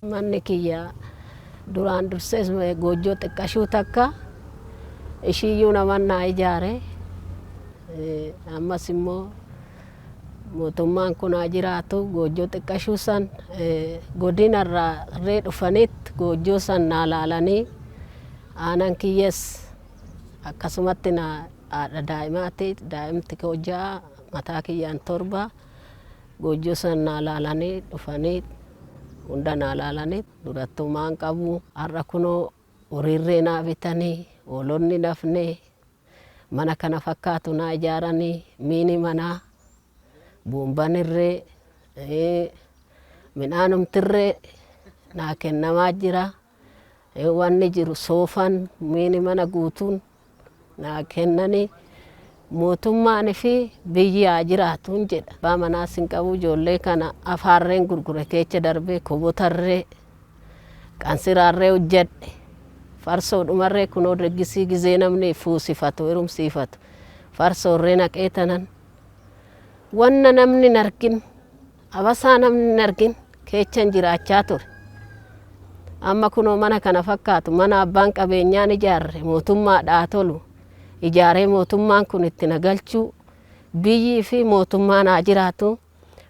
Manni kiyya duraan dursees goojjoo xiqqashuu takka ishiiyyuu naman naa ijaare. Ammas immoo mootummaan kun haa jiraatu, goojjoo xiqqashuu san godinarraa irree dhufaniit goojjoo san naa laalanii, aanan kiyyas akkasumatti na haadha daa'imaati, daa'imti koo 6, mataa kiyyaan 7, goojjoo san naa laalanii dhufanii hunda naa laalanii. Durattumaan qabu, har'a kunoo horiirree naa bitanii, hoolonni nafne, mana kana fakkaatu naa ijaaranii, miini manaa, buumbanirree, midhaanumtirree naa kennamaa jira. Wanni jiru soofan, miini mana guutuun naa kennanii, mootummaan fi biyyi haa jiraatuun jedha. Abbaa manaas hin qabu, ijoollee kana afaarreen gurgure keessa darbee kobotarree qansiraarree hojjedhe, farsoodhumarree kunoo deggisii gizee namni fuusifatu herumsiifatu farsoorree naqee tanan wanna namni hin argin, abasaa namni hin argin keechan jiraachaa ture. Amma kunoo mana kana fakkaatu, mana abbaan qabeenyaan ijaarre, mootummaadhaa tolu ijaaree mootummaan kun itti na galchuu, biyyii fi mootummaan haa jiraatu.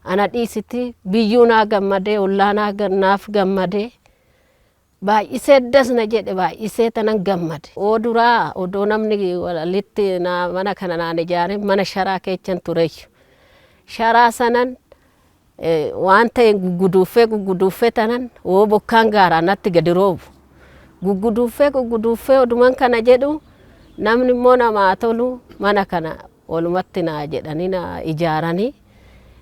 Ana dhiisiti, biyyuu naa gammadee, ollaa naaf gammadee, baay'isee das na jedhe, baay'isee tanan gammade. Oo duraa odoo namni walitti mana kana naan ijaare mana sharaa keechan tureyyu. Sharaa sanan waan ta'e gugguduuffee gugguduuffee tanan oo bokkaan gaaraa natti gadi roobu. Gugguduuffee gugguduuffee oduman kana jedhu, namni immoo namaa tolu mana kana walumatti naa jedhanii naa ijaaranii,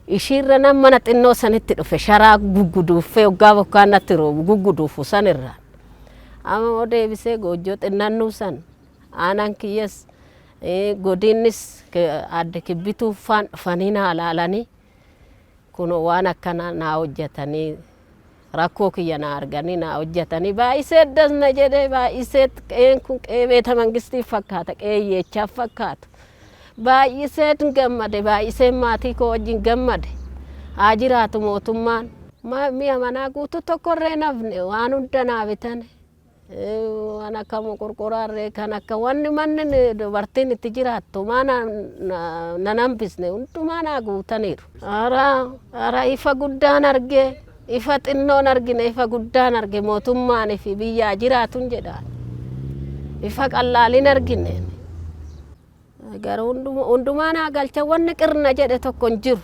ishiirra nan mana xinnoo sanitti dhufe, sharaa gugguduuffee hoggaa bokkaan natti roobu gugguduufu sanirraan. Amma immoo deebisee goojjoo xinnannuu san aanaan kiyyas godinnis adde Kibbituu faan dhufanii naa laalanii, kunoo waan akkana naa hojjetanii, rakkoo kiyya naa arganii naa hojjetanii, baay'isee das na jedhee, baay'isee qe'een kun qe'ee beeta mangistiif fakkaata, qe'ee hiyyeechaaf fakkaatu. Baay'isee gammade, baay'isee maatii koo wajjin gammade. Haa jiraatu mootummaan. Mi'a manaa guutuu tokkorree nafne, waan hunda naa bitan. Waan akka moqorqoraarree kan akka wanni manni dubartiin itti jiraattu maa nan hambisne, hundumaa naa guutaniiru. Hara ifa guddaan arge, ifa xinnoon argine, ifa guddaan arge, mootummaan fi biyyaa jiraatun jedha. Ifa qallaalin argine. Garuu hundumaa naa galcha, wanni qirna jedhe tokko hin jiru.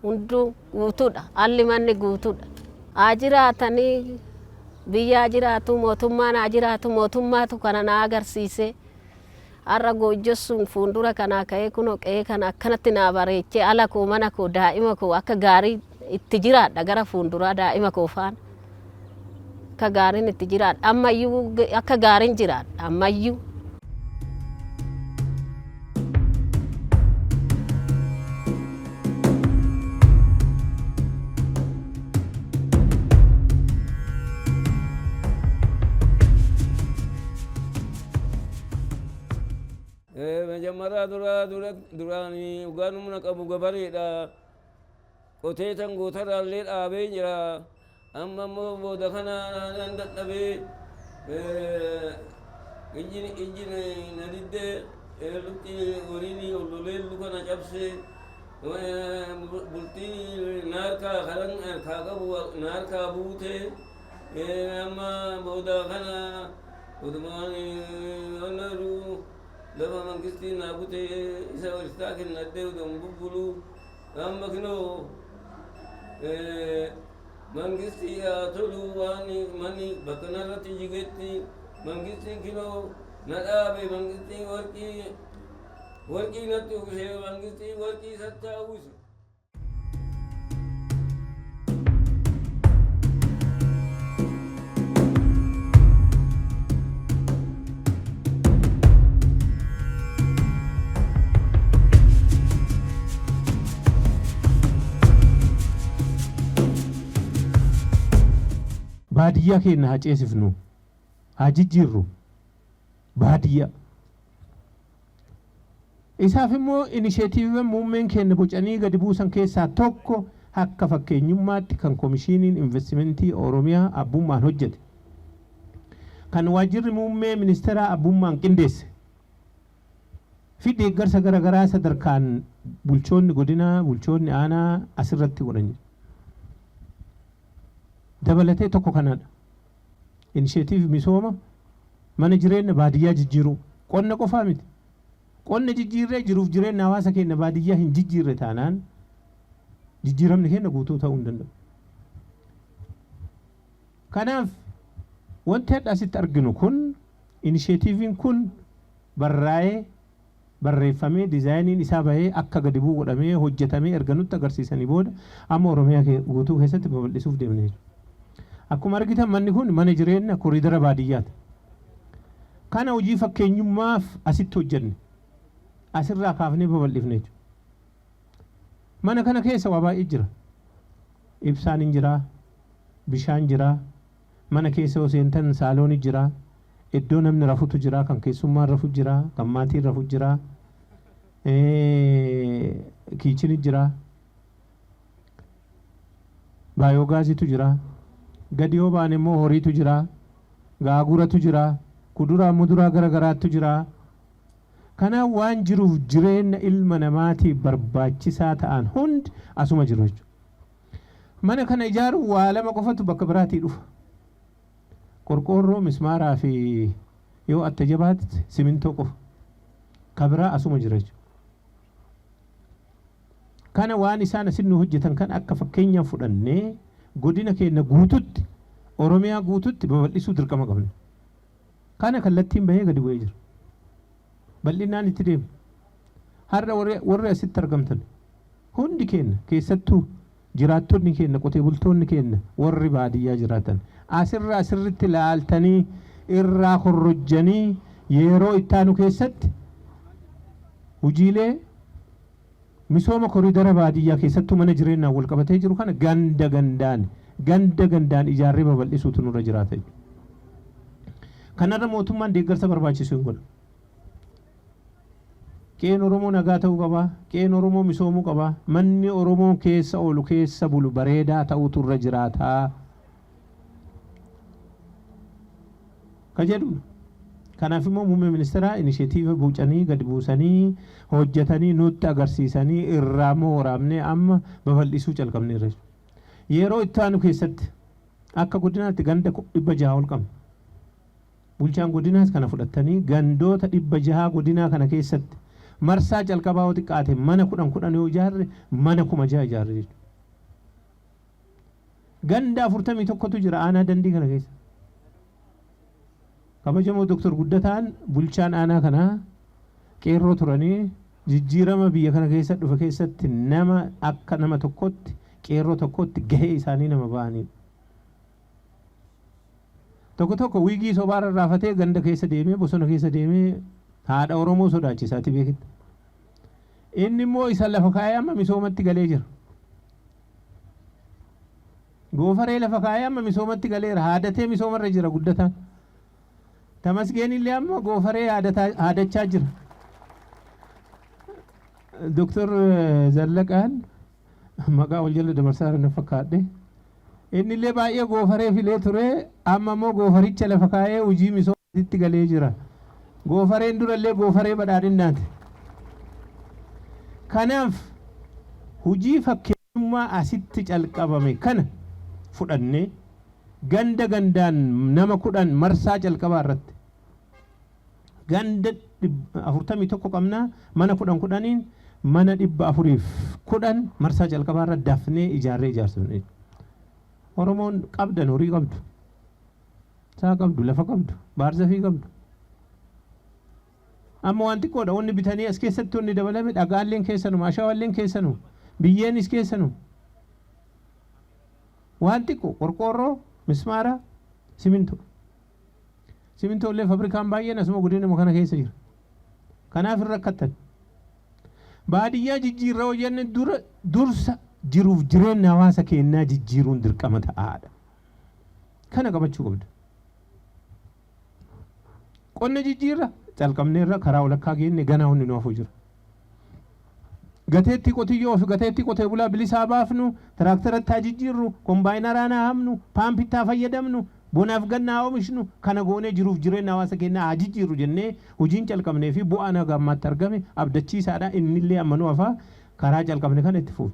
Hunduu guutuudha. Alli manni guutuudha. Haa jiraatanii, biyyaa jiraatu, mootummaan haa jiraatu, mootummaatu kana naa agarsiise. Har'a goojjossuun fuuldura kanaa ka'ee kunoo qe'ee kana akkanatti naa bareechee, ala koo, mana koo, daa'ima koo akka gaarii itti jiraadha, gara fuulduraa daa'ima koo faana. Akka gaariin itti jiraadha. Ammayyuu akka gaariin jiraadha. Ammayyuu. መጀመሪያ dura duraan dhugaan humna qabu gabareedha. Qotee tan gootarraallee dhaabee jira. Amma immoo booda kana nan dadhabee, ijji na diddee, lukti horiin ol lolee luka na cabsee, bultii na harkaa karan harkaa qabu na harkaa buutee, amma booda kana odumaan onneeru lafa mangistii naa kutee isa istaa kennadhee oduun bubbulu, amma kinoo mangistii haa tolu, waan manni bakka narratti jigetti mangistiin kinoo na dhaabe, mangistiin warqii warqii natti uwwise, mangistiin warqii isatti haa uwwisu. Baadiyyaa keenya haa ceesifnu, haa jijjiirru baadiyyaa. Isaaf immoo inisheetiiviiwwan muummeen keenya bocanii gadi buusan keessaa tokko Akka fakkeenyummaatti kan Komishiiniin Investimentii Oromiyaa abbummaan hojjete, kan Waajjirri Muummee Ministeeraa abbummaan qindeesse fi deeggarsa gara garaa sadarkaan bulchoonni godinaa, bulchoonni aanaa asirratti godhan dabalatee tokko kanadha. Inisheetiiv misooma mana jireenya baadiyyaa jijjiiruu qonna qofaa miti. Qonna jijjiirree jiruuf jireenya hawaasa keenya baadiyyaa hin jijjiirre taanaan jijjiiramni keenya guutuu ta'uu hin danda'u. Kanaaf wanti hadha asitti arginu kun, inisheetiiviin kun barraa'ee, barreeffamee, diizaayiniin isaa bahee akka gadi bu'u godhamee hojjetamee erga nutti agarsiisanii booda amma Oromiyaa guutuu keessatti babal'isuuf deemne jechuudha. Akkuma argitan manni kun mana jireenya koriidara baadiyyaati. Kana hojii fakkeenyummaaf asitti hojjenne. Asirraa kaafnee babal'ifne jechuudha. Mana kana keessa waa baay'ee jira. Ibsaan hin jira, bishaan jira, mana keessa yoo seentan saalooni jira, iddoo namni rafutu jira, kan keessummaan rafu jira, kan maatiin rafu jira, kiichini jira, baayoogaasitu jira, gadi yoo baane immoo horiitu jira, gaaguratu jira, kuduraa muduraa gara garaatu jira. Kanaaf waan jiruuf jireenya ilma namaatiif barbaachisaa ta'an hundi asuma jiru jechuudha. Mana kana ijaaruun waa lama qofatu bakka biraatii dhufa. Qorqoorroo, mismaaraa fi yoo atta jabaatti simintoo qofa. Ka biraa asuma jira jechuudha. Kana waan isaan asin nu hojjetan kan akka fakkeenyaaf fudhannee godina keenya guututti, Oromiyaa guututti babal'isuu dirqama qabna. Kana kallattiin bahee gadi bu'ee jira. Bal'inaan itti deema. Har'a warri asitti argamtan hundi keenya, keessattuu jiraattonni keenya, qotee bultoonni keenya warri baadiyyaa jiraatan, asirraa sirritti laaltanii irraa korrojjanii yeroo ittaanu keessatti hojiilee misooma koriidara baadiyyaa, keessattuu mana jireenyaan wal qabatee jiru kana ganda gandaan, ganda gandaan ijaarree babal'isuutu nurra jiraata jechuudha. Kanarra mootummaan deeggarsa barbaachisu hin godha. Qe'een Oromoo nagaa ta'uu qaba. Qe'een Oromoo misoomuu qaba. Manni Oromoo keessa oolu, keessa bulu bareedaa ta'uutu irra jiraata. Ka jedhu. Kanaaf immoo muummee ministeeraa inisheetiiva buucanii gadi buusanii hojjetanii nutti agarsiisanii irraa immoo waraabnee amma babal'isuu calqabneerra jechuudha. Yeroo itti aanu keessatti akka godinaatti ganda 600 ol qabna. Bulchaan godinaas kana fudhatanii gandoota 600 godinaa kana keessatti marsaa calqabaa yoo xiqqaate mana 10 10 yoo ijaarre mana 6,000 ijaarre jechuudha. Ganda 41tu jira aanaa Dandii kana keessa. Kabajamoo Dooktar Guddataan, bulchaan aanaa kanaa, qeerroo turanii jijjiirama biyya kana keessa dhufe keessatti nama akka nama tokkotti, qeerroo tokkotti gahee isaanii nama ba'anidha. Tokko tokko wiigii sobaa rarraafatee ganda keessa deemee, bosona keessa deemee haadha Oromoo sodaachisaati beekitta. Inni immoo isa lafa kaa'ee amma misoomatti galee jira. Goofaree lafa kaa'ee amma misoomatti galeera. Haadatee misoomarra jira Guddataan. Tamasgeen illee amma goofaree haadachaa jira. Doktor Zallaqaan maqaa wal jala dabarsaa jiran fakkaadhe. Inni illee baay'ee goofaree filee ture, amma immoo goofaricha lafa kaa'ee hojii misoomatti galee jira. Goofareen durallee goofaree badhaadhinnaati. Kanaaf hojii fakkeenyummaa asitti calqabame kana fudhannee ganda gandaan nama 10 marsaa calqabaa irratti, ganda 41 qabnaa, mana 10 10n mana 410 marsaa calqabaa irra dafnee ijaarree ijaarsifne. Oromoon qabdan horii qabdu, saa qabdu, lafa qabdu, baarzafii qabdu. Amma waan xiqqoodha wanni bitanii as keessatti wanni dabalame. Dhagaalleen keessanuma, ashawaalleen keessanuma, biyyeenis keessanuma. Waan xiqqoo qorqoorroo, mismaara, simintoo. Simintoo illee fabrikaan baay'een asuma godinuma kana keessa jira. Kanaaf hin rakkattan. Baadiyyaa jijjiirra hojjenne dura dursa jiruuf jireenya hawaasa keenyaa jijjiiruun dirqama ta'aadha. Kana qabachuu qabda. Qonna jijjiirra calqabneerra, karaa walakkaa geenne, ganaa hundi nu hafu jira. Gateettii qotiyyoo fi gateettii qotee bulaa bilisaa baafnu, tiraaktaratti haa jijjiirru, kombaayinaraan haa hamnu, paampitti haa fayyadamnu, bonaaf ganna haa oomishnu, kana goonee jiruuf jireenya hawaasa keenyaa haa jijjiirru jennee hojiin calqabnee fi bu'aan haga ammaatti argame abdachiisaadha. Innillee amma nu hafaa karaa calqabne kana itti fufu.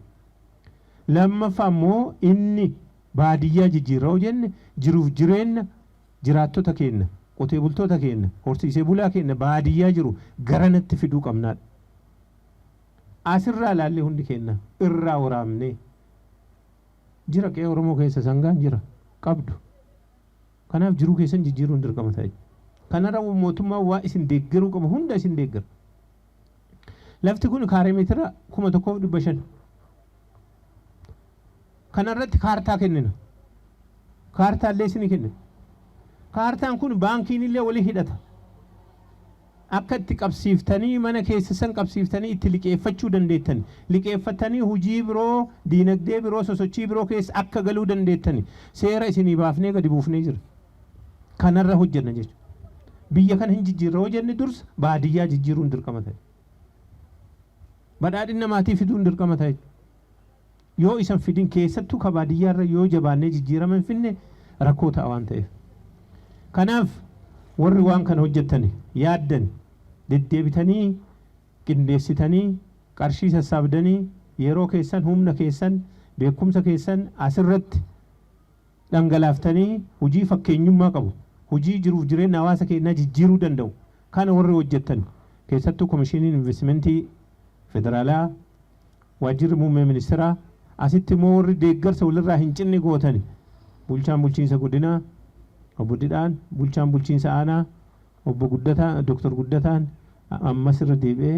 Lammaffaa immoo inni baadiyyaa jijjiirra yoo jenne jiruuf jireenya jiraattota keenya, qotee bultoota keenya, horsiisee bulaa keenya baadiyyaa jiru garanatti fiduu qabnaadha. Asirraa ilaallee hundi keenya irraa waraabnee jira qe'ee Oromoo keessa sangaan jira qabdu. Kanaaf jiruu keessan jijjiiruun dirqama ta'e. Kanarra mootummaan waa isin deeggaruu qabu hunda isin deeggara. Lafti kun kaaree meetira 1500. Kanarratti kaartaa kennina. Kaartaa illee isinii kennina. Kaartaan kun baankiin illee walii hidhata. Akka itti qabsiiftanii mana keessa san qabsiiftanii itti liqeeffachuu dandeettan. Liqeeffatanii hojii biroo, diinagdee biroo, sosochii biroo keessa akka galuu dandeettan seera isinii baafnee gadi buufnee jira. Kanarra hojjenna jechuudha. Biyya kana hin jijjiirra yoo jenne dursa baadiyyaa jijjiiruun dirqama ta'e. Badhaadhina maatii fiduun dirqama ta'e. Yoo isan fidin keessattuu ka baadiyyaarra yoo jabaannee jijjiirama hin finne rakkoo ta'a waan ta'eef. Kanaaf warri waan kana hojjettan yaaddan deddeebitanii qindeessitanii qarshii sassaabdanii yeroo keessan humna keessan beekumsa keessan asirratti dhangalaaftanii hojii fakkeenyummaa qabu hojii jiruuf jireenya hawaasa keenyaa jijjiiruu danda'u kana warri hojjettan keessattuu komishiniin investimentii federaalaa waajjirri muummee ministeeraa asitti immoo warri deeggarsa walirraa hin cinne gootani bulchaan bulchiinsa godinaa obbo Didhaan bulchaan bulchiinsa aanaa obbo Guddataa Dooktar Guddataan ammas irra deebi'ee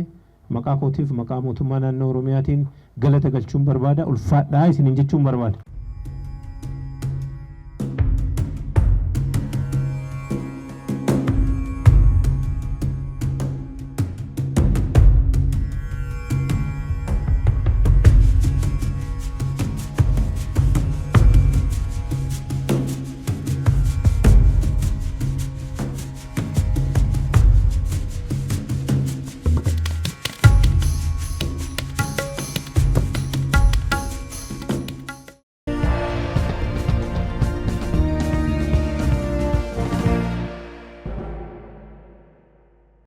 maqaa kootiif maqaa mootummaa naannoo Oromiyaatiin galata galchuun barbaada ulfaadhaa isiniin jechuun barbaada.